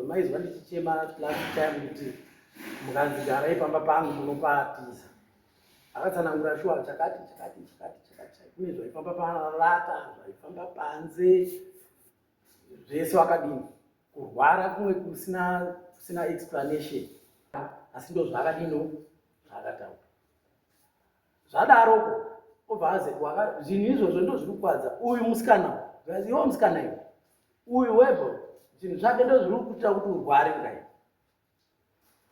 Zvamaizwa ndichichema last time kuti mukanzi garai pamba pangu munopatiza. Akatsanangura shuwa chakati chakati chakati chakati kune zvaifamba parata, zvaifamba panze, zvese wakadini kurwara kumwe kusina kusina explanation asi ndozvaakadino zvaakataura. Zvadaroko obva aze zvinhu izvozvo ndozviri kukwadza uyu musikana zvazi iwo musikana iwe uyu webo zvinhu zvake ndozviri kuita kuti urware kudai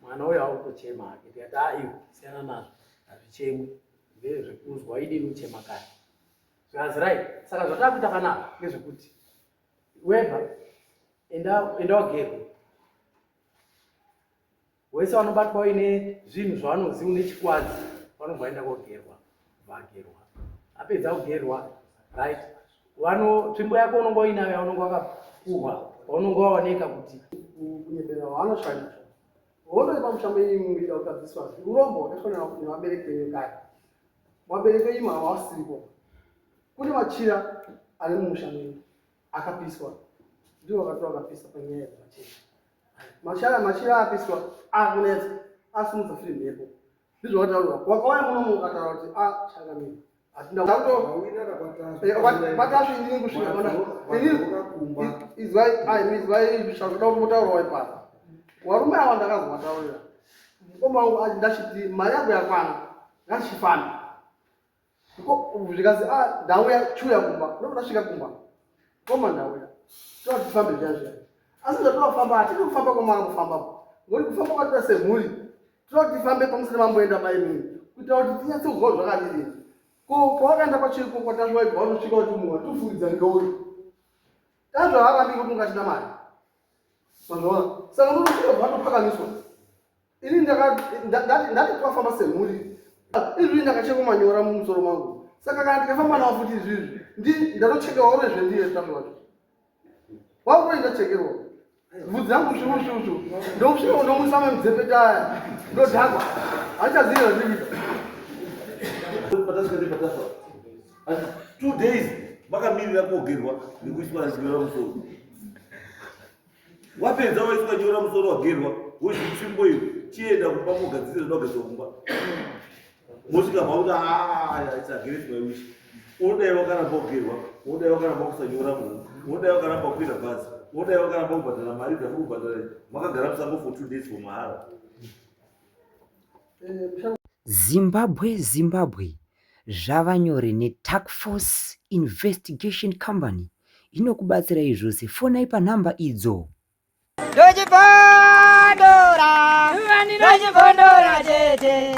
mwana uyo akutochema hake ndikati a iwe siyana nazvo hazvichemwi ndezvekunzwa idini uchema kare zvikanzi right saka zvatakuita panapa ngezvekuti weba enda enda wagerwa Wese vanobatwa uine zvinhu zvavanoziva une chikwadzi vanobva vaenda kogerwa vagerwa apedza kugerwa right vano tsvimbo yako unonge uinayo yaunonge wakapuhwa paunonge waoneka kuti kunyepera vanoshandisa hondo yepamusha menyu yakabviswa urombo hwakaitwa nevabereki venyu kare vabereki venyu havasiripo kune machira ari mumusha menyu akapiswa ndiwo vakatora vakapisa panyaya yemachira machira machira apiswa akunetsa asimudza futi mhepo ndizvo vataurwa wakauya muno mukataura kuti a ah, changamire kwatasvi inini kusvika izwai izwai zvakuda kuti mutaura waipapa warume awa ndakazovataurira mukoma wangu ndachiti mari yangu yakwana ngachifambe Zvikanzi ah ndauya chiuya kumba ndobva ndasvika kumba koma ndauya toda tifambe zviya zviya asi zvatoda kufamba hatidi kufamba kwamava kufamba ngokuti kufamba kwatoda semhuri toda kuti tifambe pamusati mamboenda baimini kuitira kuti tinyatse kuzwa zvakadini ko pawakaenda pacheko kwatasva waibva watosvika kuti munhu watofungidza ngeuyu tazva haarambi kuti ungachina mari Mazvaona? Saka unonosvika vatopakamiswa. Ini ndati twafamba semhuri. Izvi ndakachekwa manyora mumusoro mangu. Saka kana ndikafamba nawo futi izvizvi, ndi ndatochekerwa ure zvendiye zvitambi wacho. Wakuto ndachekerwa. Bvudzi rangu sviu sviu sviu. Ndokusvika ndomuisa mudzepete aya. Ndodhakwa. Handichazivi zvandiri kuita. Patasvika nepatasva. 2 days vakamirira kogerwa nekuiswa nyora musoro. Wapedza waiswa nyora musoro wagerwa, wozvi tsvimbo iyo chienda kumba mogadzirira zvinogadzirwa kumba. Mosvika makuti ah, it's against my wish. Unodai wakaramba kugerwa, unodai wakaramba kusanyora munhu, unodai wakaramba kukwira bhazi, unodai wakaramba kubhadhara mari dzamuri kubhadhara, makagara musango for 2 days for mahara. Zimbabwe Zimbabwe zvava nyore neTaskforce Investigation Company inokubatsirai zvose fonai panhamba idzo. Ndochibondora, ndochibondora chete.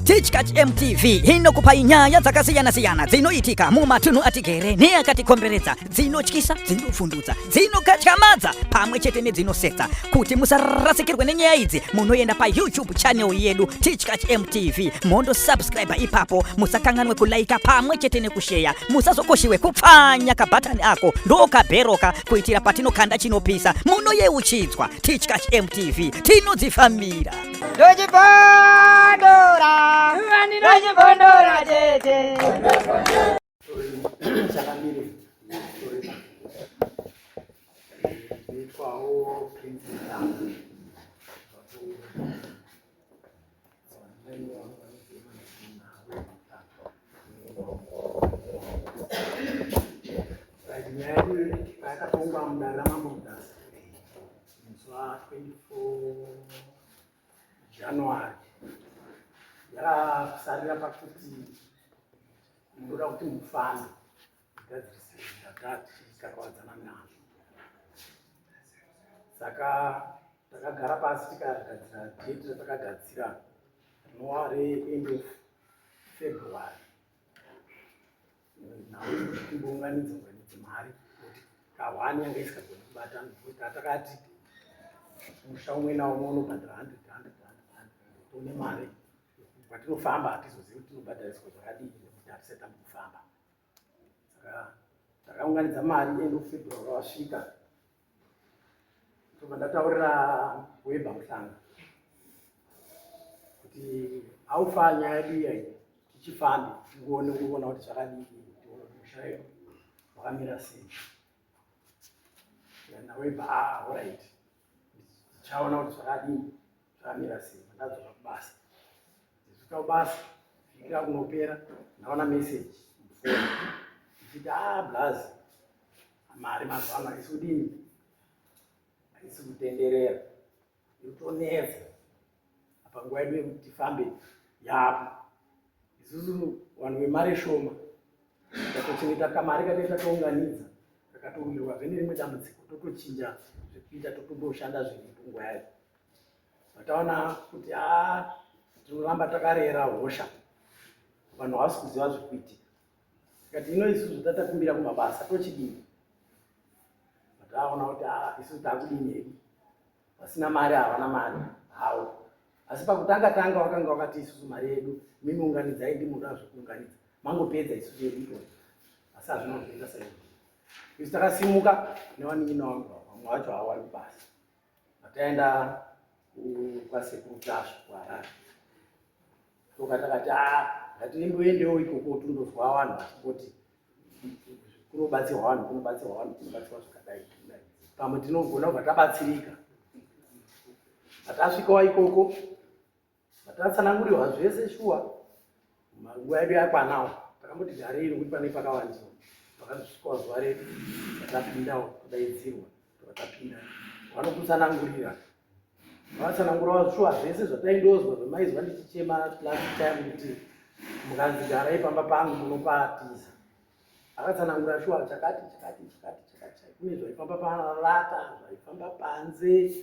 Tichkach MTV inokupai nyaya dzakasiyana-siyana dzinoitika mumatunhu atigere neakatikomberedza, dzinotyisa, dzinofundutsa, dzinokatyamadza pamwe chete nedzinosetsa. Kuti musarasikirwe nenyaya idzi, munoenda paYouTube channel yedu Tichkach MTV, mondo subscribe ipapo, musakanganwe kulaika pamwe chete nekusheya, musazokoshiwe kupfanya kabhatani ako ndokabheroka kuitira patinokanda chinopisa munoyeuchidzwa. Tichkach MTV tinodzifambira. Ndochibondora, ndochibondora chete. Chakamire itwawo Prince Mutambo. Right, nyaya yedu payakatongwa mudare raMambo Mutasa musi wa 24 January yakasarira pakuti munoda kuti mufambe mugadzirise zvatati tikarwadzana nazvo saka takagara pasi tikagadzira date ratakagadzira rinova reend of February nhau timbounganidza unganidze mari kuti kahwani yanga isikagoni kubata nekuti tatakati musha umwe naumwe unobhadhara 100 100 100 tone mari patinofamba hatizozivi kuti tinobhadhariswa zvakadii nekuti hatisati tambokufamba saka takaunganidza mari end of February wasvika ndobva ndataurira Weba Muhlanga kuti haufa nyaya yedu iya iyi tichifambe tingoone kuona kuti zvakadii tione kuti musha wakamira sei naWeba ah alright. Tichaona kuti zvakadini zvakamira sei. Ndadzoka kubasa. Ndisvika kubasa vhiki rakunopera ndaona message mufoni ichiti ah blaz mari mazuva ano haisi kudini haisi kutenderera iri kutonetsa apa nguva yedu yekuti tifambe yapo isusu vanhu vemari shoma tatochengeta kamari katee tatounganidza kakatowirwa zve nerimwe dambudziko totochinja zvekuita totomboshanda zviripo nguva yacho Vataona kuti haa tinoramba takarera hosha vanhu havasi kuziva zviri kuitika tikati ino isusu tatakumbira kumabasa tochidini vataona kuti haa isusu takudini hedu vasina mari havana mari hawo asi pakutanga tanga wakanga wakati isusu mari yedu mimi unganidzai ndimuda zvekuunganidza mangopedza isusu yedu itoyo asi hazvina kuzoita saizvozvo isu takasimuka nevanin'ina wangu vamwe vacho hawari kubasa Taenda kwasekuru Tasvu kuHarare. Toka takati ah ngatimboendewo ikoko tundozwa vanhu vachingoti kunobatsirwa vanhu kunobatsirwa vanhu kunobatsirwa zvakadai kudai. Pamwe tinogona kubva tabatsirika. Patasvikawo ikoko Tatsanangurirwa zvese shuwa nguva yedu yakwanawo takamboti garei nokuti pane pakawandiwa pakazosvikawo zuva redu tatapindawo todaidzirwa tokatapinda vanokutsanangurira vatsanangurawo shuwa zvese zvataindozwa zvamaizwa ndichichema last time kuti mukanzi garai pamba pangu munopatiza akatsanangura shuwa chakati chakati chakati chakati kune zvaifamba parata zvaifamba panze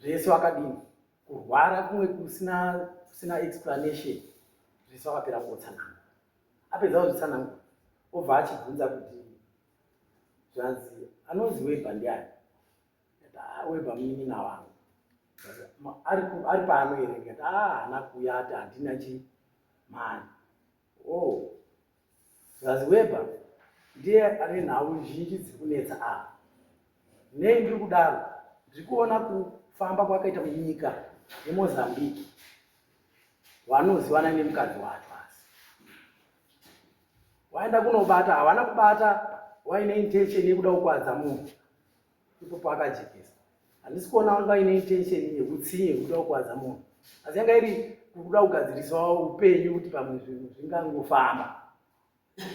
zvese wakadini kurwara kumwe kusina kusina explanation zvese wakapera kungotsanangura apedza kuzvitsanangura obva achibvunza kuti zvanzi anonzi webha ndiani ah, webha munin'ina wangu ari pano here ndikati ah, haana kuuya ati handina chi mari Oh, Zvazi Weber ndiye ane nhau zhinji dziri kunetsa apa. Nei ndiri kudaro? Ndiri kuona kufamba kwakaita munyika yeMozambique wanozivana nemukadzi wacho asi waenda kunobata havana kubata waine intention yekuda kukwadza munhu ipo paakajekesa handisi kuona vanga vaine intention yehutsinye yekuda kukwadza munhu asi yanga iri kuda kugadzirisawo upenyu kuti pamwe zvinhu zvingangofamba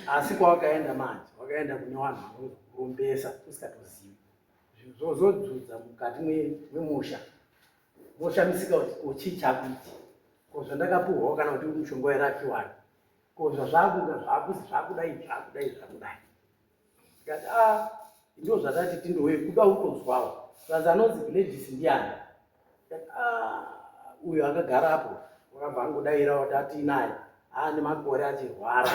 asi kwawakaenda manje wakaenda kune vanhu vanokurombesa usikatozivi zvinhu zvozodzudza mukati mwemusha moshamisika kuti ko chii chakuiti ko zvandakapuhwawo kana kuti mushonga werakiwani ko zvazvakunga zvakuzi zvakudai zvakudai zvakudai Ndikati ah ndizvo zvatati tindowe kuda kutonzwawo. Zvanzi anonzi Gladys ndiyani? Ndikati ah uyo akagara apo wakabva angodaira kuti atinaye aane makore achirwara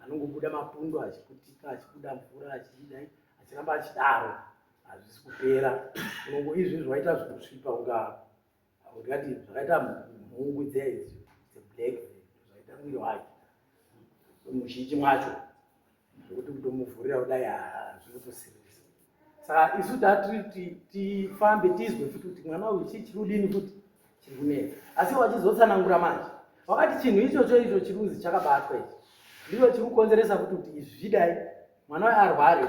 anongobuda mapundu achiputika achibuda mvura achidai achiramba achidaro hazvisi kupera unongo izvi zvaita zvekusvipa kunga ndikati zvakaita mhungu dziya idzi dzeblack zvaita mwiri wake muzhinji mwacho zvekuti kutomuvhurira kudai zviri kutosiririsa saka isu tati tifambe tizwe futi kuti mwana uyu chii chiri kudini futi chiri kunetsa asi wachizotsanangura manje wakati chinhu ichocho icho chiri kunzi chakabatwa ichi ndicho chiri kukonzeresa futi kuti izvi zvidai mwana uyu arware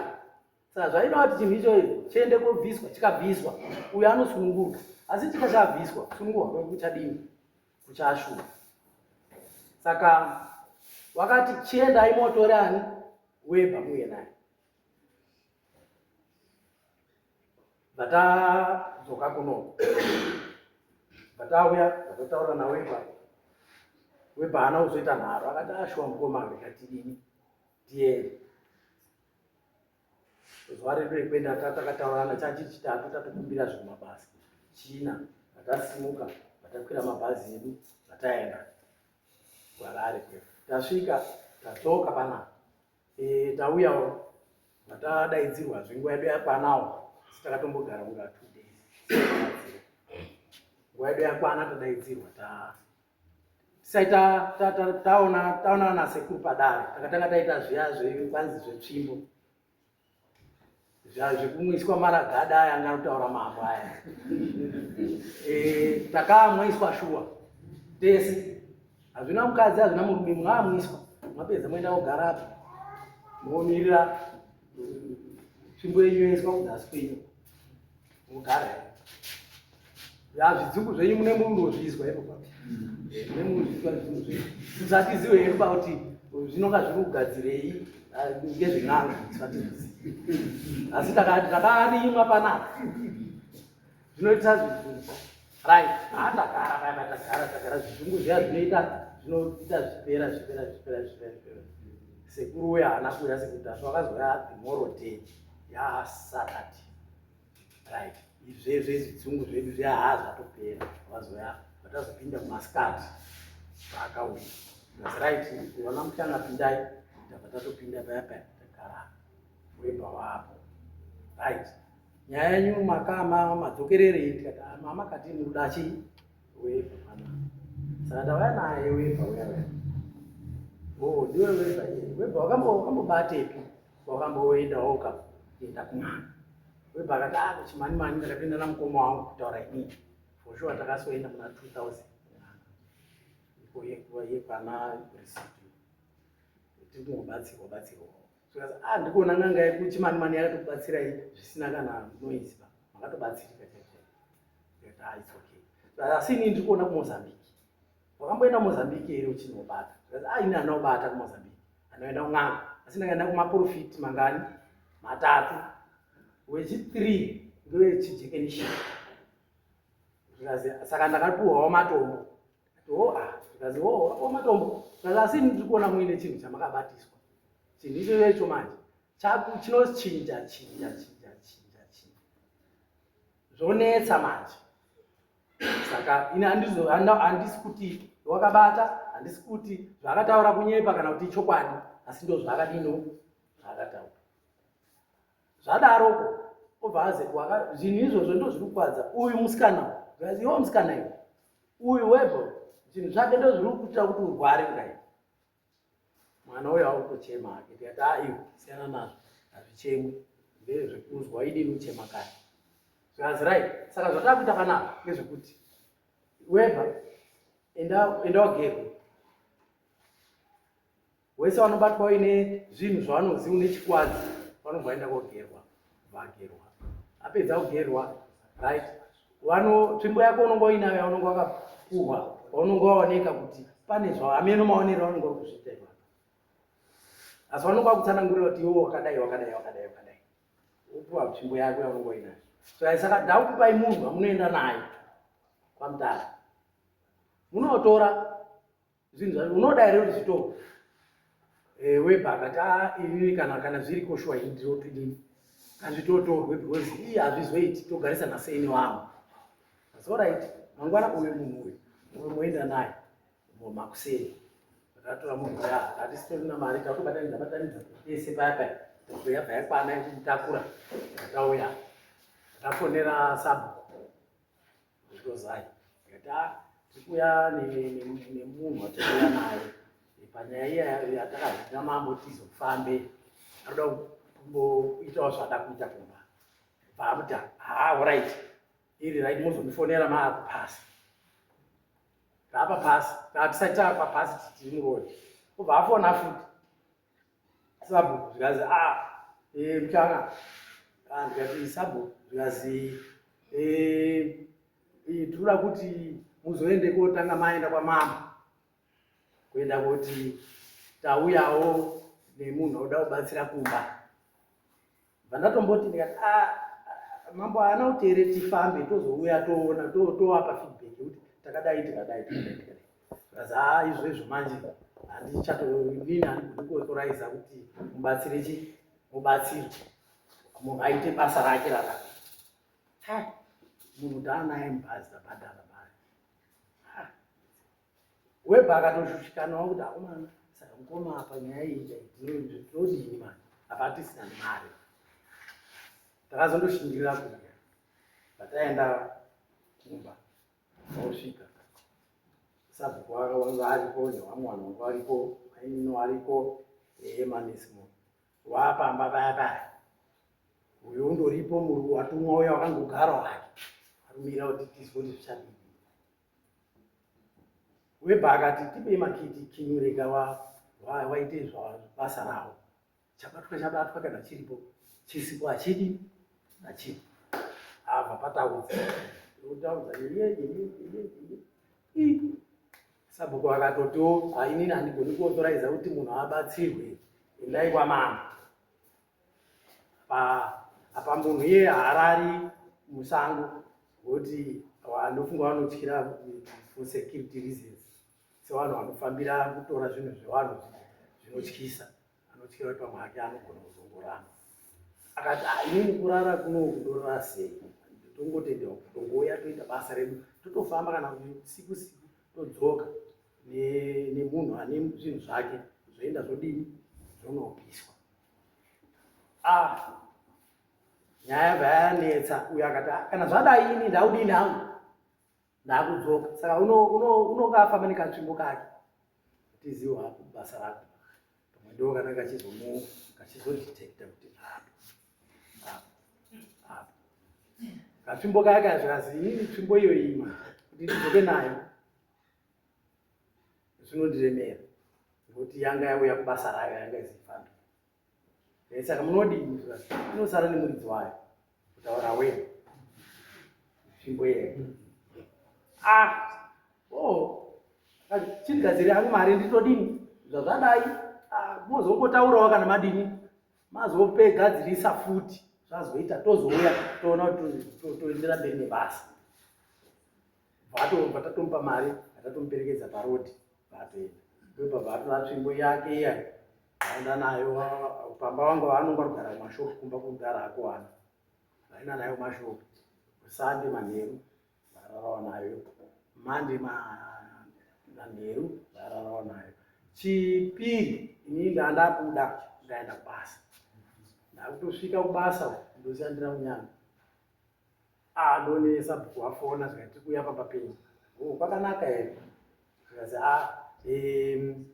Saka zvaida kuti chinhu ichocho chiende kobviswa, chikabviswa uyo anosunungurwa, asi chikasabviswa kusunungurwa kwake kuchadini? Kuchashuwa. Saka wakati chiendai motore ani webha muuye naye. Vatadzoka kunoko vatauya vatotaura nawebha webha haana kuzoita nharo akati ashuwa mukoma rega tidini tiende Zuva redu rekuenda takataurana chachi chitatu tatokumbira zvekumabasa. China tatasimuka tatakwira mabhazi edu tataenda kuHarare. Tasvika tadzoka panapa e, tauyawo vatadaidzirwa zvenguva yedu yakwanawo asi takatombogara kunga two days nguva yedu yakwana tadaidzirwa ta tisati taona taonana nasekuru padare takatanga taita zviya zvekwanzi zvetsvimbo zviya zvekumwiswa maragada aya anga anotaura mambo aya e, takaamwiswa shuwa tese hazvina mukadzi hazvina murume munoamwiswa mapedza moenda kugara apa momirira tsvimbo yenyu yoiswa kuzasi kwenyu mogara. Ya zvidzungu zvenyu mune munozvizwa ipo pa. Mune munozvizwa zvidzungu zvenyu. Tisatiziwe hedu pa kuti zvinonga zviri kugadzirei ah, ngezven'anga tisatizive. Asi takati takarima panapa. Zvinoita zvidzungu. Right. Ah tagara paya tagara tagara zvidzungu zviya zvinoita zvinoita zvipera zvipera zvipera zvipera zvipera. Sekuru uya haana kuuya sekuru Tasvu akazouya the moral day ya Saturday. Right. Izvezve zvidzungu zvedu zviya haa zvatopera. Vazoya vatazopinda mumasikati paakauya. That's right. Vana mutanga pindai. Tabva tatopinda paya paya tagara. Webva wapo. Right. Nyaya yenyu makama madzokererei tikati ah, mama kati muruda chii? Webva pana. Saka tauya naye webva uya uya. Oh, ndiwe webva iye. Webva wakambobatepi? Wakamboendawo ukaenda kun'anga. Webva akati ah kuchimani mani ndakatoenda namukoma wangu kutaura inini. For sure takasoenda muna 2000 kun'anga. Iko yekwana receipt. Tiri kungobatsirwa batsirwa. So ah ndikuona n'anga yekuchimani mani yakatokubatsirai zvisina kana noise ba. Makatobatsirika chaizvo. Ndikati ah it's okay. Asi inini ndiri kuona kuMozambique. Wakamboenda Mozambique here uchinobata? Ah, ini handina kubata kuMozambique. Anoenda kun'anga. Asi ndakaenda kumaprofiti mangani? Matatu. Wechi 3 ndewechijekenishini. Zvikazi saka ndakapuhwawo matombo. Ndikati oh ah, zvikazi oh wakapuwa matombo. Zvikazi asi ini ndiri kuona muine chinhu chamakabatiswa. Chinhu ichocho icho manje chaku chinochinja chinja chinja chinja chinja. Zvonetsa manje. Saka ini handisi kuti wakabata, handisi kuti zvaakataura kunyepa kana kuti ichokwadi, asi ndo zvaakadino zvaakataura. Zvadaroko obva aze zvinhu izvozvo ndo zviri kukwadza uyu musikana iwo musikana iwe uyu webo zvinhu zvake ndo zviri kuita kuti urware kudai Mwana uyo akutochema hake ndikati ah iwe siyana nazvo hazvichemwi ndezvekunzwa idini uchema kare zvikanzi right saka zvatakuita panapa ngezvekuti webva enda enda wagerwe wese vanobatwa uine zvinhu zvavanoziva une chikwadzi vanobva vaenda kogerwa vagerwa apedza kugerwa right vano tsvimbo yako unonga uinayo yaunonga wakapuhwa waunonga waoneka kuti pane zva hameno maonero aunonga uri kuzviita ipapo asi vanonga vakutsanangurira kuti iwo wakadai wakadai wakadai wakadai wopuwa tsvimbo yako yaunonga uinayo so saka ndakupai munhu wamunoenda naye kwamutara munotora zvinhu zvacho unoda here kuti zvitoro eh, webha akati a ah, inini kana kana zviriko shuwa ini ndinotidini ngazvitotorwe because ii hazvizoiti togarisana sei nevamwe asi orit mangwana uyu munhu uyu uyu moenda naye makuseni takatora munhu uya hatisitorina mari takutobatanidza batanidza yese paya paya yabva yakwana yekumutakura tauya tafonera sabhuku Zvikozai ndikati ah tiri kuuya nemunhu watiri kuuya naye panyaya iya yatakazvita mambo tizofambe anoda kumboitawo zvaada kuita kumba bvamuti haa orit iri right mozondifonera maakupasi taapa pasi tatisati taapa pasi tiri muroad obva afona futi Sabhuku zvikazi ah eh mchana ah ndikati sabhuku zvikazi eh tinoda kuti muzoende kotanga maenda kwamambo kuenda kuti tauyawo nemunhu anoda kubatsira kumba Vandatomboti ndikati ah, mambo haana kuti here tifambe tozouya toona towapa feedback yekuti takadai tikadai tikadai tikadai. Zvikanzi haa izvo izvo manje handichatonini handigoni kuauthoriza kuti mubatsire chi mubatsiri munhu aite basa rake raka munhu taanaye mubhazi tabhadhara mari Webber akatoshushikanawo kuti akomana saka mukoma apa nyaya iyi tinodini manje apa hatisina mari takazondoshingirira kudya pataenda kumba osvika sabhuku wanga aripo nevamwe vanhu vanga varipo mainini variko emanisimo wapamba paya paya uyo undoripo muri watumwa uya wakangogara hake arumira kuti tizwe kuti zvichadini Webber akati tipei makiti kinyurega waite basa rawo chabatwa chabatwa kana chiripo chisipo hachidi hachipo abva pataudza Ndikutaudza iye iye iye iye. Sabhuku akatotiwo ah, inini handigoni kuauthoriza kuti munhu abatsirwe, endai kwamambo. Apa apa munhu iye haarari musango ngokuti vandofunga vanotyira for security reasons sevanhu vanofambira kutora zvinhu zvevanhu zvinotyisa anotyira kuti pamwe hake anogona kuzongoramba akati ah, inini kurara kuno kundorara sei tongotendewa kutongouya toita basa redu totofamba kana kuti siku siku todzoka nemunhu ane zvinhu zvake zvoenda zvodini zvonopiswa ah nyaya yabva yanetsa uyo akati ah, kana zvadai ini ndaudini hangu ndakudzoka saka unonga afamba nekatsvimbo kake tiziwo hapo basa rako pamwe ndo kana kachizomu kachizodetecta kuti apo apo apo katsvimbo kake azvikazi inini tsvimbo iyo ima kuti ndidzoke nayo zvinondiremera nekuti yanga yauya kubasa rayo yanga izifambi Eh, saka munodii inosara nemuridzi wayo kutaura wena tsvimbo iyeyo ah oh chindigadzire hangu mari nditodini zvazvadai ah, mozongotaurawo kana madini mazopegadzirisa futi zvazoita tozouya toona kuti toendera mberi nebasa vatobva tatomupa mari atatomuperekedza parodi vatoenda ndobva vatora tsvimbo yake iya vaenda nayo pamba vanga vanonga kugara kumashopu kumba kugara akowana vaenda nayo kumashopu sande manheru vararawa nayo mande manheru vararawa nayo chipiri ini ndandabuda ndaenda kubasa ndakutosvika kubasa ndoshandira munyanga Ah, ndone sabhuku wafona zvikati tiri kuuya pamba penyu. Oh, kwakanaka here? Zvikanzi ah, em,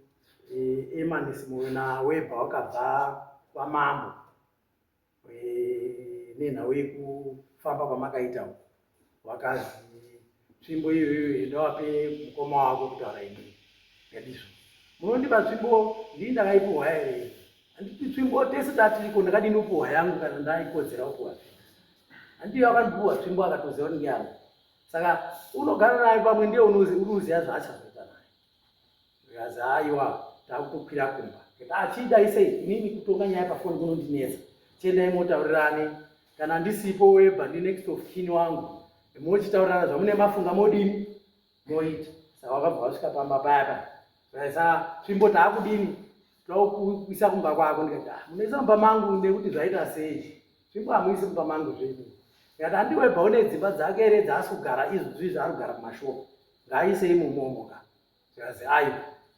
eh, Emanis Moyo naWebha wakabva kwamambo eh, nenhau yekufamba kwamakaita uku. Wakazi tsvimbo iyoyo enda wape mukoma wako kutaura ini. Ndikati munondipa tsvimbo ndini ndakaipuhwa here? Handiti tsvimbo tese tatiriko ndakadini kupuhwa yangu kana ndaikodzera kupuhwa tsvimbo. Handiyo akandipuhwa tsvimbo akatoziva kuti ngeyangu. Saka unogara naye pamwe ndiye unoziva zvaachazoita naye. Zvikanzi aiwa takutokwira kumba. Ndikati achidai sei inini kutonga nyaya pafoni kunondinetsa. Chiendai motaurirane kana ndisipo webha ndi next of kin wangu mochitaurirana zvamune mafunga modini moita. Saka wakabva wasvika pamba paya paya. Saka tsvimbo taakudini tokuisa kumba kwako ndikati ah munoisa mumba mangu nekuti zvaita sei tsvimbo hamuisi mumba mangu zvenyu ndikati handiwebha une dzimba dzake here dzaasi kugara izvozvi zvaari kugara kumashopu ngaaise imomomo ka zvikazi ayo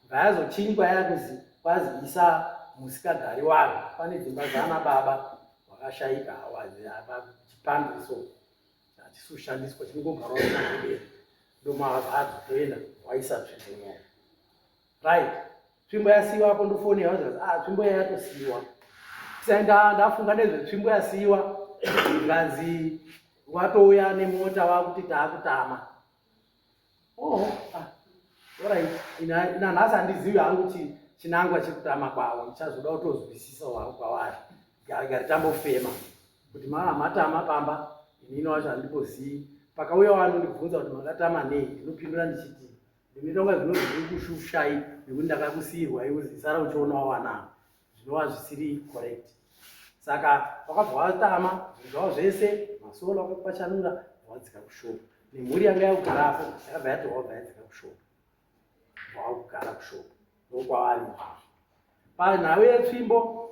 bvayazochinjwa yakuzi kwazi isa musikagari wayo pane dzimba dzaana baba wakashaika awazi apa chipambi so hachisi kushandiswa chinongogarwa kumadedera ndomavabva toenda waisa tsvimbo imomo right tsvimbo yasiiwa apo ndofonera zvikanzi ah tsvimbo iya yatosiiwa sai ndafunga nezvetsvimbo yasiiwa zvikanzi watouya nemota wakuti taakutama oh ah alright ina ina nhasi handizivi hangu chinangwa chekutama kwavo ndichazoda kutozwisisa hangu kwavari gari tambofema kuti maa matama pamba inini wacho handimbozivi pakauya wanondibvunza kuti makatama nei ndinopindura ndichiti ndinoita kunga zvinonzi ndiri kushushai nekuti ndakakusiirwa iwe sara uchiona wawanaa zvinova zvisiri correct saka wakabva watama zvinhu zvavo zvese masolo akakwachanura wadzika kushopu nemhuri yanga yakugarapo yakabva yati wabva yadzika kushopu wakugara kushopu ndokwavari panhau yetsvimbo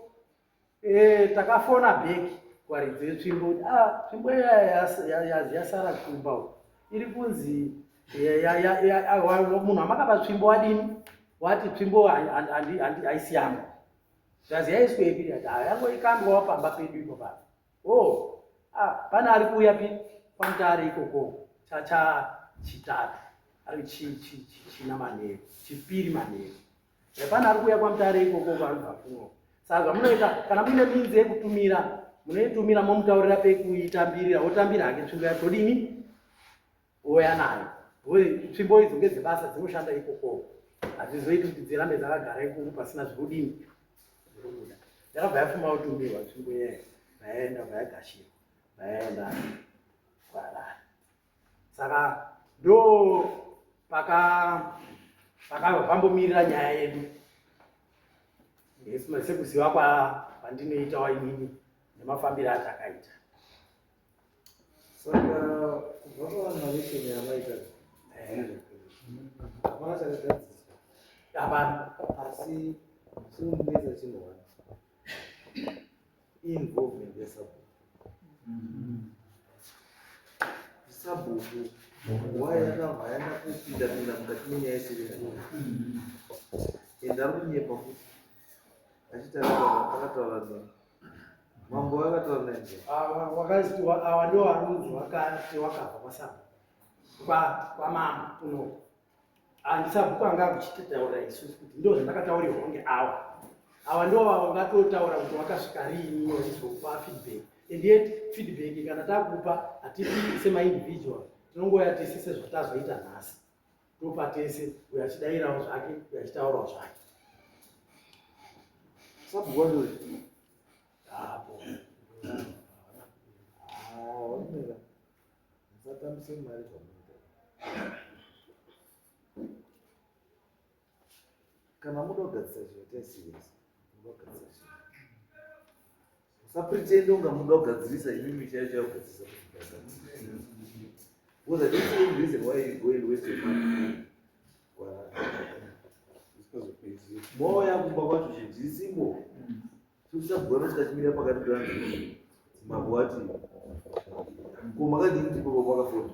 Eh, takafona back kuvaridzi vetsvimbo kuti ah, tsvimbo iya yasara kumba uku iri kunzi munhu amakapa tsvimbo wadini wati tsvimbo haisi yangu zvazi yaiswepi ati ah, yangoikandwawo pamba pedu ipo papa oh ah, pane ari kuuya pi kwamutare ikoko chacha chitatu ari china manheru chipiri manheru Hapana ari kuuya kwaMutare ikoko kwaanobva kuno. Saka zvamunoita kana muine minzi yekutumira munoitumira momutaurira pekuitambirira otambira hake tsvimbo yacho odini ouya nayo. Tsvimbo idzo ngedzebasa dzinoshanda ikoko. Hadzizoiti kuti dzirambe dzakagara ikoko pasina zvirikudini zvirikubuda. Yakabva yafuma kutumirwa tsvimbo iyayo vayaenda vayagashirwa vayaenda kuHarare. Saka ndo paka pambomirira nyaya yedu sekuziva kwandinoitawo inini nemafambiro atakaita. Saka kubva pavanhu yamaita hapana chakagadziswa, hapana, asi chinonetsa chinhu one involvement yasabhuku. Sabhuku wayakabva yaenda kupinda pinda mukati menyaya isiri ende ari kunyepa futi achiti akataura neni mambo akataura naye. Wakazi awa ndo varunzi wakati wakabva kwasabhuku kwamambo kuno handisabhuku anga akuchititaura isusu kuti ndo zvandakataurirwa kunge awa awa ndo vangatotaura kuti wakasvika riini wachizokupa feedback. And yet feedback kana takupa hatipi semaindividual, tinongoya tese sezvatazoita nhasi, topa tese, uyo achidayirawo zvake, uyo achitaurawo zvake. Sabhuku wacho apo vanomira musatambise mari zvamunoita. Kana muda kugadzisa chinhu, itai serious. Muda kugadzisa chinhu, musapretend unga muda kugadzirisa imimi chaiyo chaiyo kugadzirisa. Because I don't see any reason why you go and waste your money. Mauya kumba kwacho chinhu chiri simple sokusabhuka nosvika chimira pakati pevanhu. Mambo wati ko makadini kuti baba wakafona?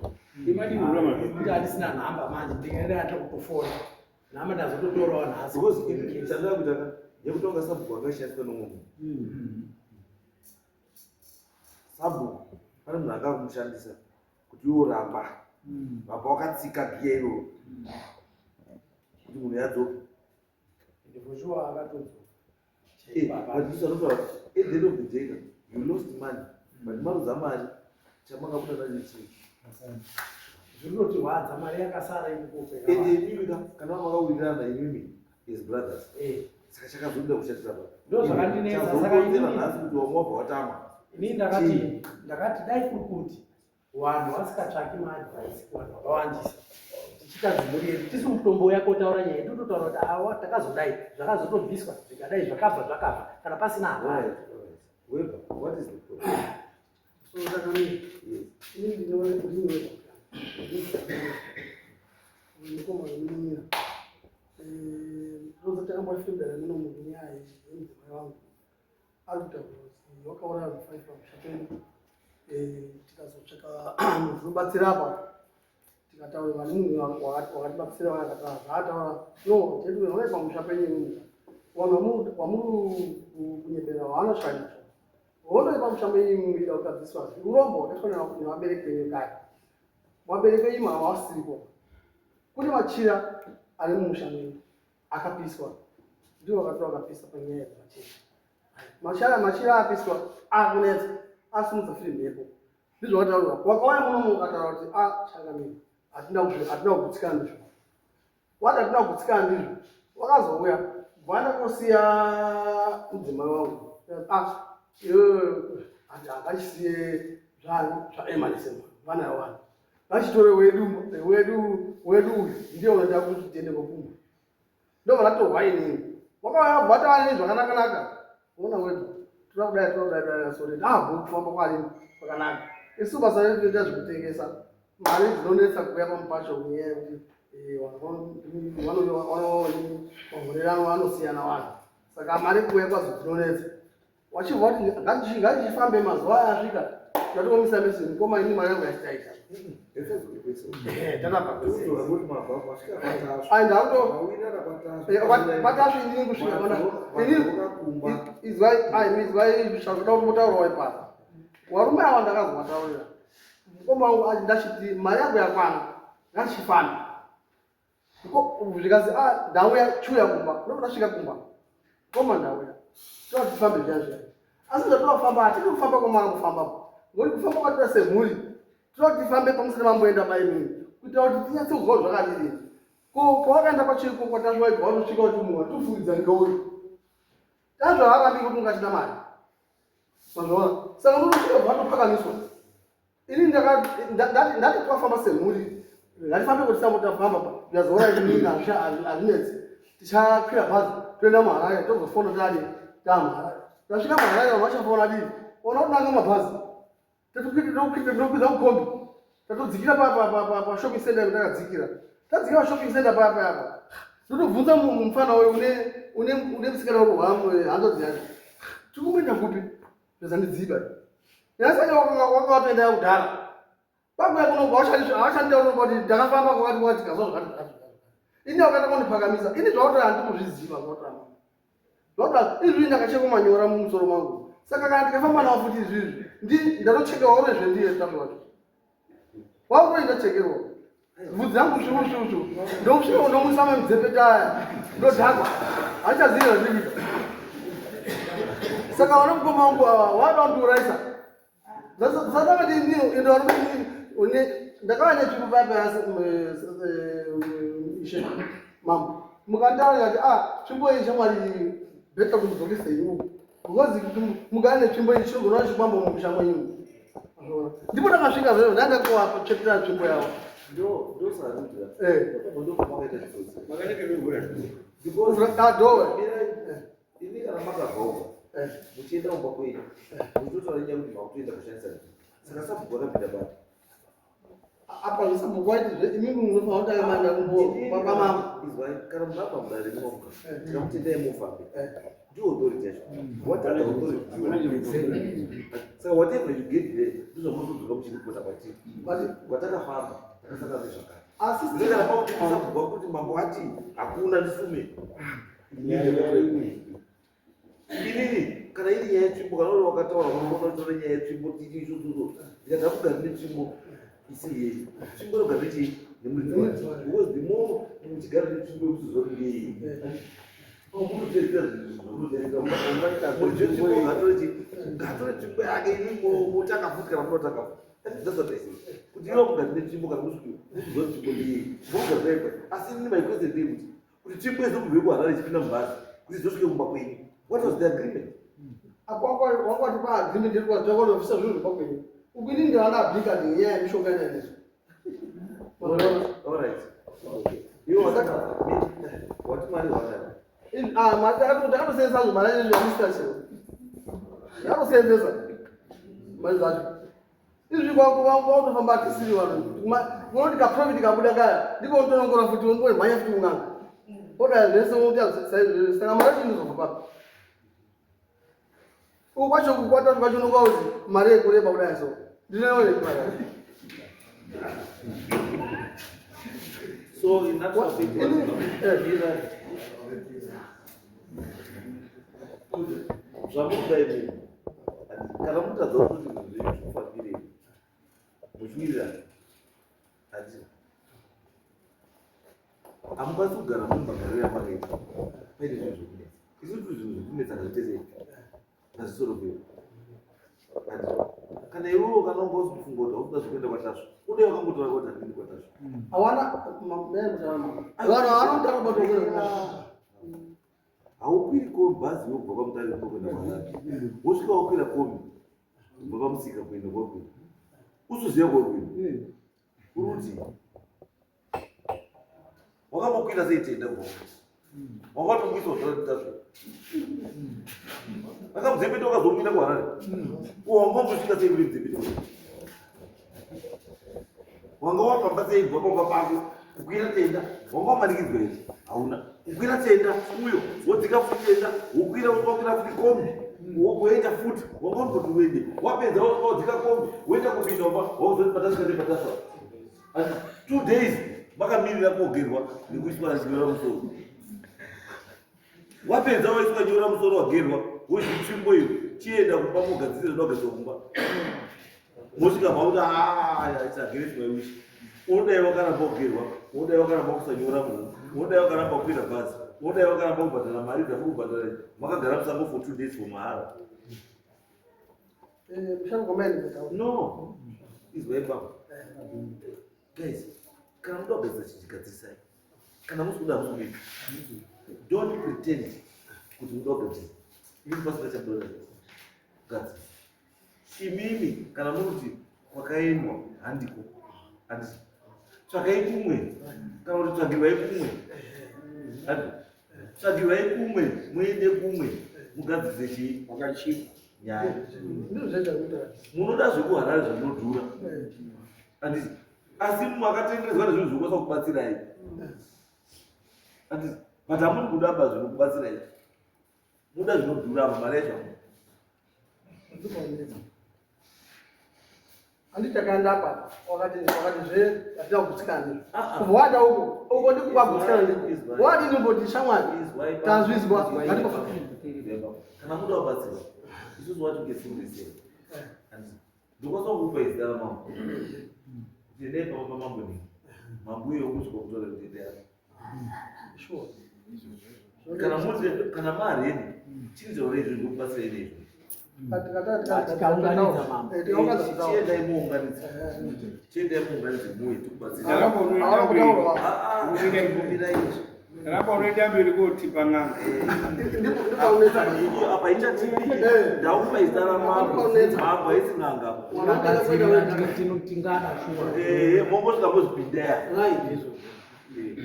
Kuti handisina nhamba manje, ndingaenda kutofona nhamba, ndazototorawo nhasi. Because chandava kuita ka yekutonga sabhuku akashandiswa nomwe munhu. Sabhuku pane munhu anga kumushandisa kuti iwo ramba ramba wakatsika giya iroro kuti munhu yadzoka. And for sure akatodzoka. But this anotaura at the end of the day ka, you lost money but maruza mari chamangabuda nacho chii? Zviri kutotirwadza, mari yakasara ikukope. Ende imimi ka kana makawirirana imimi as brothers, saka chakazoda kushatira pa Ndo zvakandinetsa, saka chazokonzera nhasi kuti wamwe wabva watama. Inini ndakati dai kuri kuti vanhu vasikatsvaki maadvice kuvanhu vakawandisa, tichiita dzimhuri yedu tisi mutombo yako taura nyaya yedu, totaura kuti awa takazodai, zvakazotobviswa zvikadai, zvakabva zvakabva kana pasina hapana. Right, right. Weber, what is the problem? So takamira. Yes. Ini ndinoweza mukomana munin'ina ndinoza takambofembera muno munyaya yemudzimai wangu ari kutaura kuti wakauraya vanhu 5 pamusha pedu. Tikazotsvaka munhu unobatsira apa, tikataura vane munhu wakatibatsira, akataura zvaataura. No gentlemen, unai pamusha penyu imimi, vanhu vamuri kunyepera vanosvika nazvo honoi pamusha penyu imimi ida kugadziswa urombo hwakaitwa nevabereki venyu kare. Vabereki venyu mava vasiripo, kune machira ari mumusha menyu akapiswa, ndivo vakatora vakapisa panyaya yemachira. Machira apiswa akunetsa, asimudza firi mhepo. Ndizvo vakataurwa. Wakauya munomu ukataura kuti a changamire, hatina kugutsikana ndizvo. Wati hatina kugutsikana ndizvo, wakazouya bvanda kosiya mudzimai wangu. A ngachisiye zvaemanisema vana vawani ngachitore wedu wedu wedu uyu ndiye unoita kuti tiende kokumba. Ndobva ndatorwa inini, wakauya bva neni zvakanaka-naka. Ona wedu, toda kudai, toda kudai, toda sorry ah kufamba kwarini kwakanaka. Isu basa redu tinoita zvekutengesa, mari dzinonetsa kuuya pamupacho nenyaya yekuti vanhu mahorerano anosiyana vanhu, saka mari kuuya kwazo dzinonetsa. Wachibva kuti ngatichifambe, mazuva aya asvika, ndatomisa mesi mukoma, ini mari yangu yachitaita. Tatapa ai ndakuto kwatasvi inini kusvika pana inini. Izwai, ai izwai, zvakuda kumbotaurawo ipapo. Varume ava ndakazovataurira mukoma wangu ati ndachiti mari yangu yakwana, ngatichifambe. Zvikanzi a ndauya, chiuya kumba. Ndobva ndasvika kumba, koma ndauya, toda tifambe zviya zviya. Asi zvatinofamba hatidi kufamba kwamanga kufamba, ngokuti kufamba kwatida semhuri toda kuti tifambe pamusati mamboenda paimini kuitira kuti tinyatse kuzwa zvakadini. Ko pawakaenda pachiko kwatasva waibva watosvika kuti munhu watofungidza ngeuyu tazva harambi kuti ungachida mari, mazvaona? Saka unotosvika bva watopakamiswa. Ini ndati twafamba semhuri, ngatifambe kuti sambo tafamba yazoona inini hazvinetsi. Tichakwira bhazi toenda muHarare tozofona tadi tamuHarare. Tasvika muHarare vanhu vachafona dii? Ona kunanga mabhazi. Tatokwidza mukombi. Tatodzikira pashopping center takadzikira. Tadzikira pashopping center paya paya apa. Ndotobvunza mufana uyo une une une musikana uri hwamu hanzvadzi yacho. Tikumboenda kupi? Zvazandidziba. Yasanya wanga watoenda kudhara. Kwakuya kuno hawashandira kuno kuti ndakafamba kwakati kwakati kazwa zvakati zvakati. Ini wakata kundiphakamisa. Ini zvakuti handikuzviziva zvakuti. Zvakuti izvi ndakachekwa manyora mumusoro mangu. Saka kana ndikafamba nawo futi izvizvi ndi ndatocheka waure zvendiye tatu wacho. Waure ndachekerwa. Bvudzi rangu sviu sviu sviu. Ndokusvika ndomuisa mamudzepete aya. Ndodhakwa. Handichazivi zvandiri kuita. Saka vana mukoma wangu ava wada kundiurayisa. Saka ndakava netsvimbo paya paya ishe mambo mukanditaura ndikati ah tsvimbo iyi shamwari better kuti mudzokese iwo because kuti mugare netsvimbo iyi chinogona chikwambo mumusha mwenyu ndipo ndakasvika zvero ndandakuvatsvepera tsvimbo yavo ndosaadowe Imi kana makabva eh. muchienda kumba kwenyu muchitotaura nyaya kuti makutoenda kushandisa saka sabhuku akapinda papi? Apa zvesabhuku waiti zve imi munofanira kutanga maenda kwamambo. Izwai kana munhu abva mudare moga eh. tikamutendai mufambe eh. ndiwo authority yacho what other authority do you saka whatever you get there ndozvamunozodzoka muchiripota kwatiri watakafamba takasangana nezvakati asi kana pakuti sabhuku kuti mambo ati hakuna ndisume Inini kana iri nyaya yetsvimbo kana uri wakataura unoona uchitora nyaya yetsvimbo tichiisususo ndikati hakugari netsvimbo isiri yeyi tsvimbo inogara nechii nemuridzi wayo because the more muchigara netsvimbo yekusiziva kuti ngeyeyi unotedzera zvinhu zvamunoteedzera ngatore tsvimbo yake ini motanga futi kana munotanga futi that's what I say kuti iwe wakugara netsvimbo kana kusiziva tsvimbo ngeyeyi mogara asi inini my question ndeyekuti kuti tsvimbo izobve kuharare ichipinda mubhazi kuti izosvike kumba kwenyu what was the agreement apo wanga watipa agreement yekuti wazvakwanofisa zvinhu zvemba kwenyu uku ini ndavandabika nenyaya yemishonga inaineso Alright. Okay. Iwe wati mari wakati. Ah, ndakatosenzesa zvo mari yacho yamusita chero. Ndakatosenzesa mari dzacho. Izvi kwakutofamba tisiri vanhu. Unoti kaprofit kabuda kaya ndiko unotonongora futi unongomhanya futi un'anga. Oda zvese unoita saizvozvo saka mari yacho inozobva papi? Uku kwacho kukwata kwacho unonga uzi mari yekureba kudai so. Ndinoona mari yacho. So in that what, zvamunoda imi kana mutadza kuti zvinhu zvenyu zvikufambirei muchiwirirana handiti hamukwanisi kugara muri magariro amakaita paine zvinhu zvekunetsa isu tu zvinhu zvekunetsa ngazvitese ngazvisorobhei handiti kana iwewo kana unga usikufunga kuti haukuda zvekuenda kwatasva ude wakangotora kuti handindi kwatasva hawana vanhu havana Haukwiri kombi bhazi iwe kubva kwaMutare kuno kuenda kuHarare. Wosvika wakwira kombi kubva pamusika kuenda kwakwira. Usuziva kwakwira. Uri kuti wakambokwira sei tenda kubva wakatomwisa zvaratidza zvo. Akamudzepete wakazomwira kuHarare. Wanga wambosvika sei kuri mudzepete? Wanga wafamba sei kubva pamba pako kukwira tenda wanga wamanikidzwa here hauna kukwira tenda uyo wodzika futi tenda wokwira wakwira futi kombi woenda futi wanga uri kuti uende wapedza wodzika kombi woenda kupinda wamba wauzoti patasvika nepatasva asi 2 days makamirira kogerwa nekuiswa nyora musoro wapedza waiswa nyora musoro wagerwa wozvitsvimbo iyo chienda kumba mogadzirira zvinogadziwa kumba mosvika makuti ah, it's against my wish unodai wakaramba kugerwa unodai wakaramba kusanyora munhu unodai wakaramba kukwira bhazi unodai wakaramba kubhadhara mari dzamuri kubhadhara makagara musango for 2 days for mahara Eh, no izwai baba guys kana muda kugadzira chinhu chigadzirisai kana musi kuda hamusi don't pretend kuti muda kugadzira imi pasina chamuda kugadzira imimi kana muri kuti Kwakaendwa handiko. Handiti. Tsvakai kumwe kana kuti tsvagirwai kumwe. Handiti. Tsvagirwai kumwe muende kumwe mugadzirise chii? Wakachipa. Nyaya. Ndizvo zvaita kuita. Munoda zvekuHarare zvinodhura. Handiti. Asi makatenderedzwa nezvinhu zvinokwanisa kubatsirai. Handiti. But hamuri kuda ba zvinokubatsirai. Muda zvinodhura apa mari yacho. Handiti takaenda apa wakati wakati zve hatina kugutsikana Ah, ah. kubva wada uko uko ndiko kwagutsikana ndiko wadini mboti shamwari tazvizwa ngatikofa Kana muda kubatsirwa, isusu wacho ngesimbe. Ndokwanisa kukupa izita ramambo. Kuti endai pamba pamambo nei. Mambo uyo kusvika kutaura kuti endai apa. Sure. Kana muti kana mareni, chinjaura izvo ndokubatsirai neizvo. Tikaunganidza mambo. Tikaunganidza. Chiendai muunganidze. Chiendai muunganidze muuye tikubatsire. Ramba unoenda Hawana mberi. kutaura. Ah, ah, kumbirai izvo. Ramba unoenda mberi kotipa n'anga. Ndipo paunetsa. Iyo apa ichatipi ndakupa izita ramambo. Mambo haisi n'anga. Tinogadzirira tingada shuwa. Eh, mongosvika mozvipinda. Right izvo. Eh.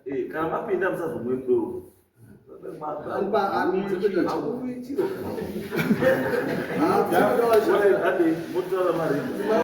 Eh, kana mapinda musazomwe mudoro. Motaura mari.